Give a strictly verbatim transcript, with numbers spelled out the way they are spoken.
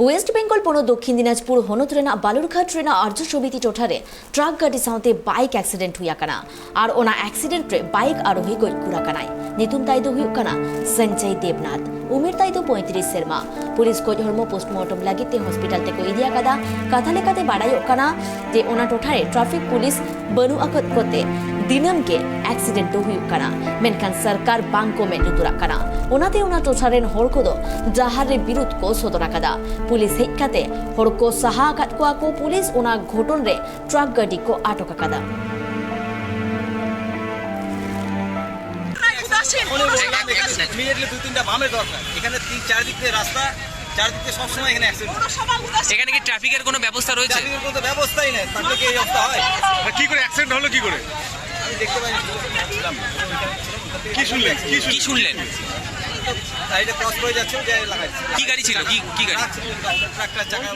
West Bengal ᱯᱚᱱᱚᱛ ᱫᱚᱠᱠᱷᱤᱱ ᱫᱤᱱᱟᱡᱽᱯᱩᱨ ᱦᱚᱱᱚᱛ ᱨᱮᱱᱟᱜ ᱵᱟᱞᱩᱨᱜᱷᱟᱴ ᱨᱮᱱᱟᱜ ᱟᱨᱡᱚ ᱥᱚᱢᱤᱛᱤ ᱴᱚᱴᱷᱟ ᱨᱮ ᱴᱨᱟᱠ ᱜᱟᱹᱰᱤ ᱥᱟᱶᱛᱮ ᱵᱟᱭᱤᱠ ᱮᱠᱥᱤᱰᱮᱱᱴ ᱦᱩᱭ ᱟᱠᱟᱱᱟ ᱟᱨ ᱚᱱᱟ ᱮᱠᱥᱤᱰᱮᱱᱴ ᱨᱮ ᱵᱟᱭᱤᱠ ᱟᱨᱳᱦᱤ ᱜᱚᱡ ᱜᱩᱨ ᱟᱠᱟᱱᱟᱭ᱾ ᱧᱩᱛᱩᱢ ᱛᱟᱭ ᱫᱚ ᱦᱩᱭᱩᱜ ᱠᱟᱱᱟ ᱥᱚᱧᱡᱚᱭ ᱫᱮᱵᱽᱱᱟᱛᱷ, ᱩᱢᱮᱨ ᱛᱟᱭ ᱫᱚ ᱯᱚᱸᱭᱛᱨᱤᱥ ᱥᱮᱨᱢᱟ᱾ ᱯᱩᱞᱤᱥ ᱜᱚᱡ ᱦᱚᱲᱢᱚ ᱯᱳᱥᱴᱢᱚᱨᱴᱚᱢ ᱞᱟᱹᱜᱤᱫ ᱛᱮ ᱦᱚᱥᱯᱤᱴᱟᱞ ᱛᱮᱠᱚ ᱤᱫᱤ ᱟᱠᱟᱫᱟ᱾ ᱠᱟᱛᱷᱟ ᱞᱮᱠᱟᱛᱮ ᱵᱟᱰᱟᱭᱚᱜ ᱠᱟᱱᱟ ᱡᱮ ᱚᱱᱟ ᱴᱚᱴᱷᱟ ᱨᱮ ᱴᱨᱟᱯᱷᱤᱠ ᱯᱩᱞᱤᱥ ᱵᱟᱹᱱᱩᱜ ᱟᱠᱟᱫ ᱠᱚᱛᱮ ᱫᱤᱱᱟᱹᱢ ᱜᱮ ᱮᱠᱥᱤᱰᱮᱱᱴ ᱫᱚ ᱦᱩᱭᱩᱜ ᱠᱟᱱᱟ, ᱢᱮᱱᱠᱷᱟᱱ ᱥᱚᱨᱠᱟᱨ ᱵᱟᱝ ᱠᱚ ᱢᱮᱫ ᱞᱩᱛᱩᱨᱟᱜ ᱠᱟᱱᱟ᱾ ᱚᱱᱟᱛᱮ ᱚᱱᱟ ᱴᱚᱴᱷᱟ ᱨᱮᱱ ᱦᱚᱲ ᱠᱚᱫᱚ ᱰᱟᱦᱟᱨ ᱨᱮ ᱵᱤᱨᱩᱫ ᱠᱚ ᱥᱚᱫᱚᱨ ᱟᱠᱟᱫᱟ᱾ ᱯᱩᱞᱤᱥ ᱦᱮᱡ ᱠᱟᱛᱮ ᱦᱚᱲ ᱠᱚ ᱥᱟᱦᱟ ᱟᱠᱟᱫ ᱠᱚᱣᱟ ᱠᱚ᱾ ᱯᱩᱞᱤᱥ ᱚᱱᱟ ᱜᱷᱚᱴᱚᱱ ᱨᱮ ᱴᱨᱟᱠ ᱜᱟᱹᱰᱤ ᱠᱚ ᱟᱴᱚᱠ ᱟᱠᱟᱫᱟ᱾ ইমিডিয়েটলি দুই তিনটা বামে দরকার। এখানে তিন চারিদিক দিয়ে রাস্তা, চারিদিক দিয়ে সবসময় এখানে অ্যাক্সিডেন্ট। এখানে কি ট্রাফিকের কোনো ব্যবস্থা রয়েছে? ট্রাফিকের কোনো ব্যবস্থাই নেই, তাহলে কি এই অবস্থা হয়? তা কি করে অ্যাক্সিডেন্ট হলো কি করে? আমি দেখতে পাইনি, ছিলাম না। কি শুনলেন? কি শুনলেন? কি শুনলেন? গাড়িটা ক্রস করে যাচ্ছে, ওই জায়গায় লাগাইছে। কি গাড়ি ছিল? কি কি গাড়ি? ট্রাক ছিল, ট্রাকটার চাকা।